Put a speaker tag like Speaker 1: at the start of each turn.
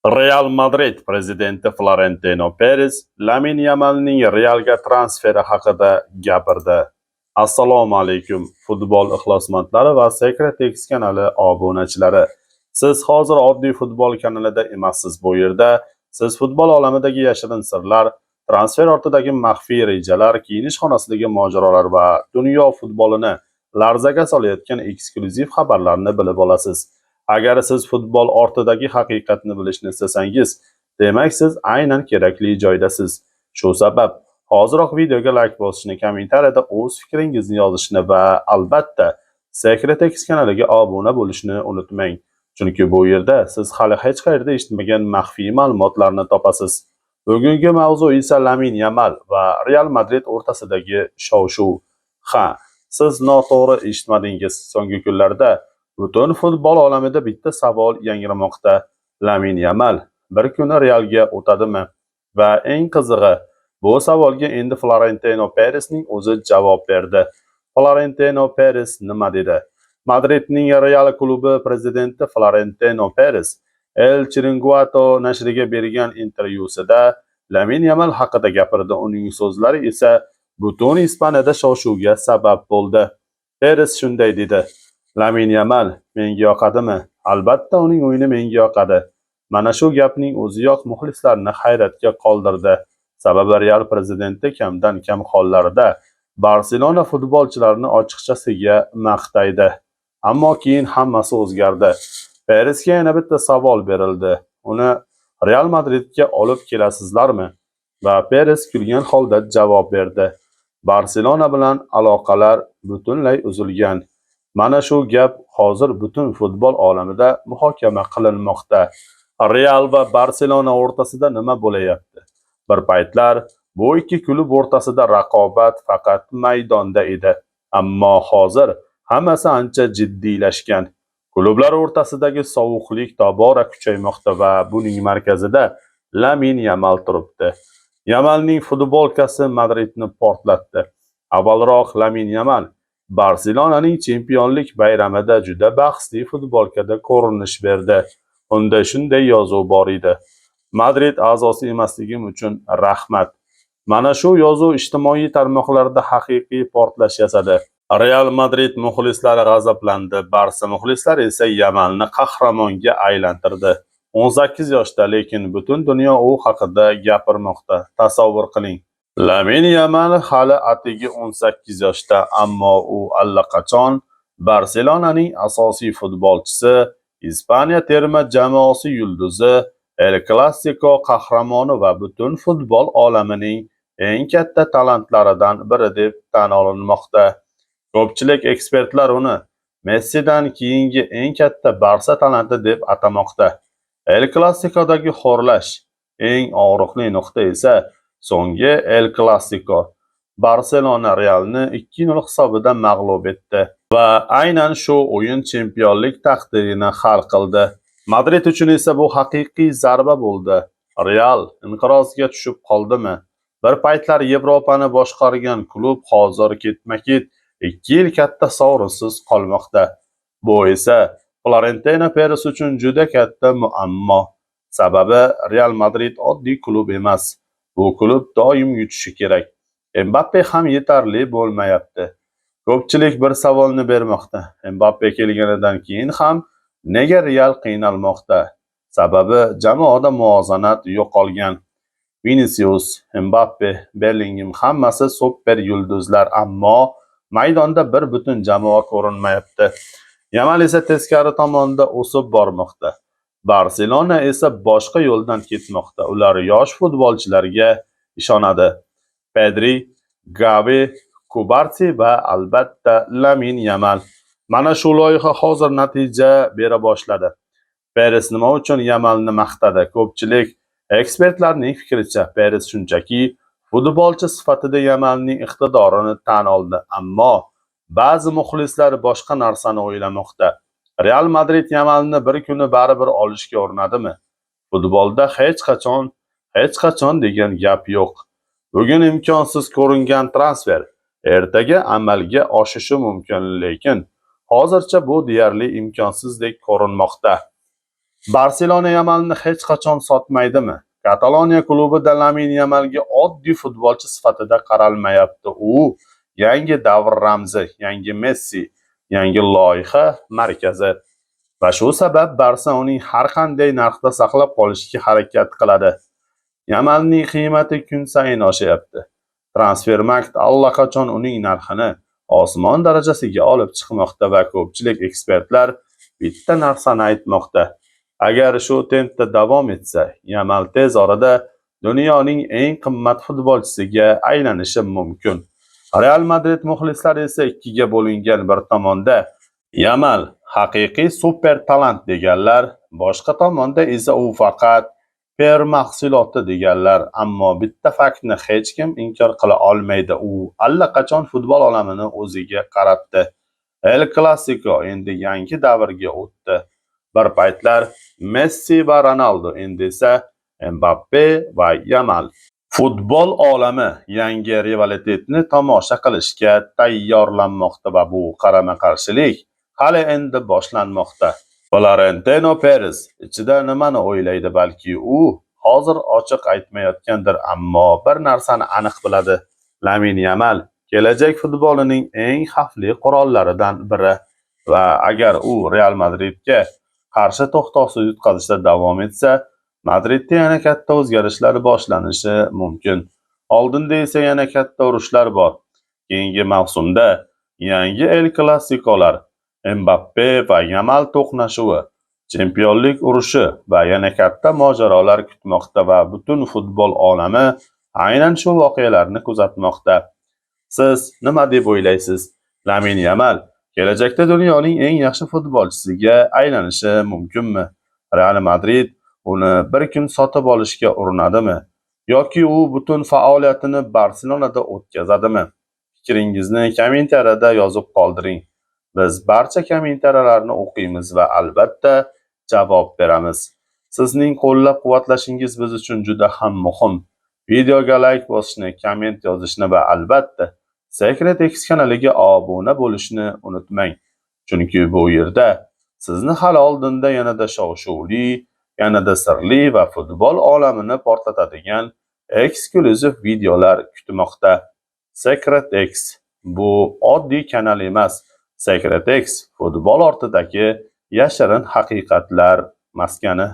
Speaker 1: Real Madrid prezidenti Florentino Perez Lamin Yamalning Realga transferi haqida gapirdi. Assalomu alaykum, futbol ixlosmandlari va Secret X kanali obunachilari. Siz hozir oddiy futbol kanalida emassiz. Bu yerda siz futbol olamidagi yashirin sirlar, transfer ortidagi maxfiy rejalar, kiyinish xonasidagi mojarolar va dunyo futbolini larzaga solayotgan eksklyuziv xabarlarni bilib olasiz. Agar siz futbol ortidagi haqiqatni bilishni istasangiz, demak, siz aynan kerakli joydasiz. Shu sabab hoziroq videoga layk bosishni, kommentariyada o'z fikringizni yozishni va albatta Secret X kanaliga obuna bo'lishni unutmang. Chunki bu yerda siz hali hech qayerda eshitmagan maxfiy ma'lumotlarni topasiz. Bugungi mavzu esa Lamin Yamal va Real Madrid o'rtasidagi shov-shuv. Ha, siz noto'g'ri eshitmadingiz. So'nggi kunlarda butun futbol olamida bitta savol yangramoqda: Lamin Yamal bir kuni Realga o'tadimi? Va eng qizig'i, bu savolga endi Florentino Peresning o'zi javob berdi. Florentino Peres nima dedi? Madridning Real klubi prezidenti Florentino Peres El Chiringuito nashriga bergan intervyusida Lamin Yamal haqida gapirdi. Uning so'zlari esa butun Ispaniyada shov-shuvga sabab bo'ldi. Peres shunday dedi: "Lamin Yamal menga yoqadimi? Albatta, uning o'yini menga yoqadi." Mana shu gapning o'ziyoq muxlislarni hayratga qoldirdi. Sababi Real prezidenti kamdan kam hollarda Barselona futbolchilarini ochiqchasiga maqtaydi. Ammo keyin hammasi o'zgardi. Peresga yana bitta savol berildi: "Uni Real Madridga olib kelasizlarmi?" Va Peres kulgan holda javob berdi: "Barselona bilan aloqalar butunlay uzilgan." Mana shu gap hozir butun futbol olamida muhokama qilinmoqda. Real va Barselona o'rtasida nima bo'layapti? Bir paytlar bu ikki klub o'rtasida raqobat faqat maydonda edi. Ammo hozir hammasi ancha jiddiylashgan. Klublar o'rtasidagi sovuqlik tobora kuchaymoqda va buning markazida Lamin Yamal turibdi. Yamalning futbolkasi Madridni portlatdi. Avvalroq Lamin Yamal Barselonaning chempionlik bayramida juda bahsli futbolkada ko'rinish berdi. Unda shunday yozuv bor edi: "Madrid a'zosi emasligim uchun rahmat." Mana shu yozuv ijtimoiy tarmoqlarda haqiqiy portlash yasadi. Real Madrid muxlislari g'azablandi, Barsa muxlislari esa Yamalni qahramonga aylantirdi. 18 yoshda, lekin butun dunyo u haqida gapirmoqda. Tasavvur qiling. Lamin Yamal hali atigi 18 yoshda, ammo u allaqachon Barselonaning asosiy futbolchisi, Ispaniya terma jamoasi yulduzi, El Klasiko qahramoni va butun futbol olamining eng katta talantlaridan biri deb tan olinmoqda. Ko'pchilik ekspertlar uni Messidan keyingi eng katta Barsa talanti deb atamoqda. El Klasikodagi xo'rlash. Eng og'riqli nuqta esa so'nggi El Klasiko. Barselona Realni 2-0 hisobida mag'lub etdi va aynan shu o'yin chempionlik taqdirini hal qildi. Madrid uchun esa bu haqiqiy zarba bo'ldi. Real inqirozga tushib qoldimi? Bir paytlar Yevropani boshqargan klub hozir ketma-ket 2 yil katta sovrinsiz qolmoqda. Bu esa Florentino Peres uchun juda katta muammo. Sababi Real Madrid oddiy klub emas. Bu klub doim yutishi kerak. Mbappe ham yetarli bo'lmayapti. Ko'pchilik bir savolni bermoqda: Mbappe kelganidan keyin ham nega Real qiynalmoqda? Sababi jamoada muvozanat yo'qolgan. Vinicius, Mbappe, Bellingham hammasi super yulduzlar, ammo maydonda bir butun jamoa ko'rinmayapti. Yamal esa teskari tomonda o'sib bormoqda. Barselona esa boshqa yo'ldan ketmoqda. Ular yosh futbolchilarga ishonadi. Pedri, Gavi, Kubarsi va albatta Lamin Yamal. Mana shu loyiha hozir natija bera boshladi. Peres nima uchun Yamalni maqtadi? Ko'pchilik ekspertlarning fikricha, Peres shunchaki futbolchi sifatida Yamalning iqtidorini tan oldi, ammo ba'zi muxlislar boshqa narsani o'ylamoqda. Real Madrid Yamalni bir kuni baribir olishga urinadimi? Futbolda hech qachon, hech qachon degan gap yo'q. Bugun imkonsiz ko'ringan transfer ertaga amalga oshishi mumkin, lekin hozircha bu deyarli imkonsizdek ko'rinmoqda. Barselona Yamalni hech qachon sotmaydimi? Kataloniya klubida Lamin Yamalga oddiy futbolchi sifatida qaralmayapti. U yangi davr ramzi, yangi Messi, yangi loyiha markazi. Va shu sabab Barsa uning har qanday narxda saqlab qolishga harakat qiladi. Yamalning qiymati kun sayin oshayapti. Transfermarkt allaqachon uning narxini osmon darajasiga olib chiqmoqda va ko'pchilik ekspertlar bitta narsani aytmoqda: agar shu tempda davom etsa, Yamal tez orada dunyoning eng qimmat futbolchisiga aylanishi mumkin. Real Madrid muxlislari esa ikkiga bo'lingan. Bir tomonda Yamal haqiqiy super talant deganlar, boshqa tomonda esa u faqat PR mahsuloti deganlar. Ammo bitta faktni hech kim inkor qila olmaydi: u allaqachon futbol olamini o'ziga qaratdi. El Klasiko endi yangi davrga o'tdi. Bir paytlar Messi va Ronaldo, endi esa Mbappe va Yamal. Futbol olami yangi rivalitetni tomosha qilishga tayyorlanmoqda va bu qarama-qarshilik hali endi boshlanmoqda. Florentino Perez ichida nimani o'ylaydi? Balki u hozir ochiq aytmayotgandir, ammo bir narsani aniq biladi: Lamin Yamal kelajak futbolining eng xavfli qurollaridan biri va agar u Real Madridga qarshi to'xtovsiz yutqazishda davom etsa, Madridda yana katta o'zgarishlar boshlanishi mumkin. Oldinda esa yana katta urushlar bor. Keyingi mavsumda yangi El Klasikolar, Mbappe va Yamal to'qnashuvi, chempionlik urushi va yana katta mojarolar kutmoqda va butun futbol olami aynan shu voqealarni kuzatmoqda. Siz nima deb o'ylaysiz? Lamin Yamal kelajakda dunyoning eng yaxshi futbolchisiga aylanishi mumkinmi? Real Madrid uni bir kun sotib olishga urinadimi yoki u butun faoliyatini Barselonada o'tkazadimi? Fikringizni kommentariyada yozib qoldiring. Biz barcha kommentariyalarni o'qiymiz va albatta javob beramiz. Sizning qo'llab-quvvatlashingiz biz uchun juda ham muhim. Videoga layk bosishni, komment yozishni va albatta Secret X kanaliga obuna bo'lishni unutmang. Chunki bu yerda sizni hali oldinda yanada shov-shuvli, yanada sirli va futbol olamini portlatadigan eksklyuziv videolar kutmoqda. Secret X bu oddiy kanal emas. Secret X futbol ortidagi yashirin haqiqatlar maskani.